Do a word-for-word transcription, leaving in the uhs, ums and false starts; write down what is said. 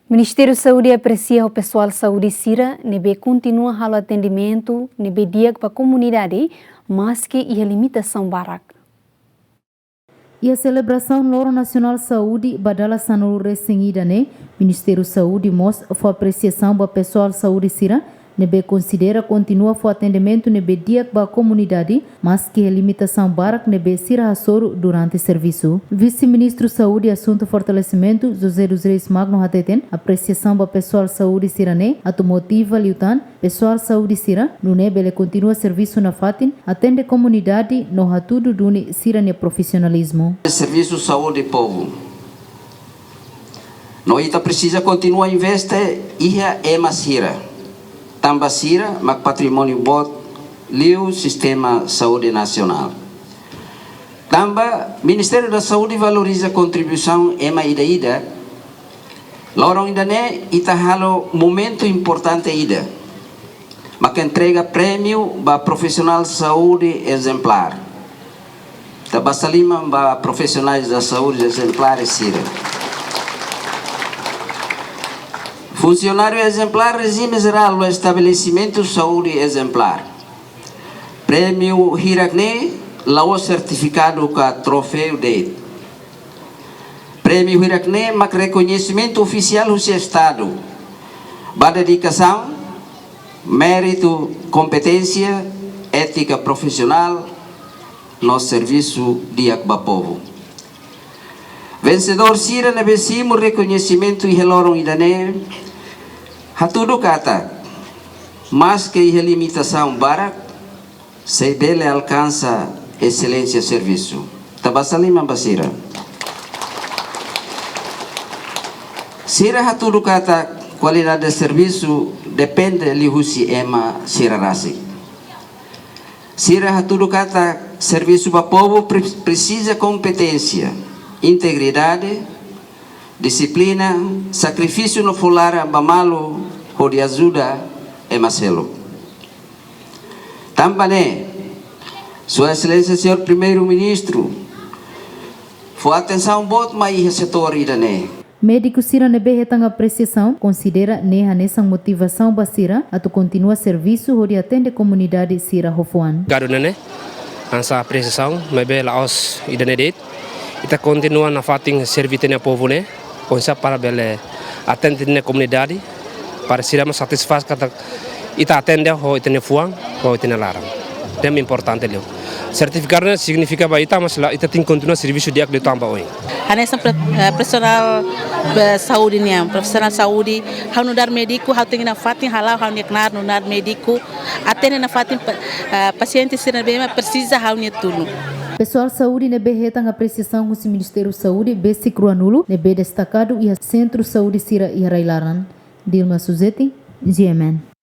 Ministériu Saúde apresia ho pesoál saúde sira ne'ebé kontinua halo atendimentu ne'ebé di'ak ba komunidade, maski iha limitasaun barak. Iha selebrasaun Loron Nasionál Saúde ba dala sanulu-resin-ida ne'e, Ministériu Saúde mós fó apresiasaun ba pesoál saúde sira ne'ebé konsidera kontinua fó atendimentu ne'ebé di'ak ba komunidade, maski iha limitasaun barak ne'ebé sira hasoru durante servisu. Vise-Ministru Saúde Asuntu Fortalesimentu, José dos Reis Magno hateten apresiasaun ba pesoál saúde sira-ne'e atu motiva liután pesoál saúde sira, nune'e bele kontinua servisu nafatin, atende komunidade no hatudu duni sira-nia profisionalizmu. Servisu saúde povu. No ita presiza kontinua investe iha ema sira. Tanba sira mak patrimóniu boot liu sistema saúde nasionál. Tanba Ministériu da Saúde valoriza kontribuisaun ema ida-idak, loron ida-ne'e ita halo momentu importante ida, mak entrega prémiu ba profisionál saúde ezemplár. Ita basa liman ba profisionais da saúde ezemplares sira. Funsionáriu ezemplár, rejime jerál no estabelesimentu saúde ezemplár. Prémiu hirak-ne'e la'ós sertifikadu ka troféu de'it. Prémiu hirak-ne'e mak rekoñesimentu ofisiál husi Estadu ba dedikasaun, méritu, kompeténsia, étika profisionál no servisu di'ak ba povu. Vensedór sira ne'ebé simu rekoñesimentu iha loron ida-ne'e hatudu katak, maski iha limitasaun barak, sei bele alkansa eselénsia servisu. Ita basa liman ba sira. Sira hatudu katak kualidade servisu depende liuhusi ema sira rasik. Sira hatudu katak servisu ba povu pre-, presiza kompeténsia, integridade, dixiplina, sakrifísiu no fó laran ba malu hodi ajuda ema seluk. Tanba ne'e, Sua Exelénsia Señór Primeiru-Ministru fó atensaun boot mai iha setór ida-ne'e. Médiku sira ne'ebé hetan apresiasaun konsidera ne'e hanesan motivasaun ba sira atu kontinua servisu hodi atende komunidade sira ho fuan. Gadu ne'e, hanesan apresiasaun, maibé la'ós ida-ne'e de'it. Ita kontinua nafatin serví ita-nia povu ne'e, oinsá para bele atende ita-nia komunidade, para sira mós satisfás katak ita atende ho ita-nia fuan, ho ita-nia laran. Ne'e importante liu. Sertifikadu ne'e signifika ba ita, mas la, ita tenke kontinua servisu di'ak liután ba oin. Hanesan pre-, eh, profisionál, eh, saúde nian, profisionál saúde, ha'u nu'udar médiku, ha'u tenke nafatin hala'o ha'u-nia knaar nu'udar médiku, atende nafatin pa-, eh, pasiente sira ne'ebé mak presiza ha'u-nia tulun. Pesoál saúde ne'ebé hetan apresiasaun husi Ministériu Saúde besik ruanulu ne'ebé destakadu iha sentru saúde sira iha rai-laran. Dilma Suzeti, G M N.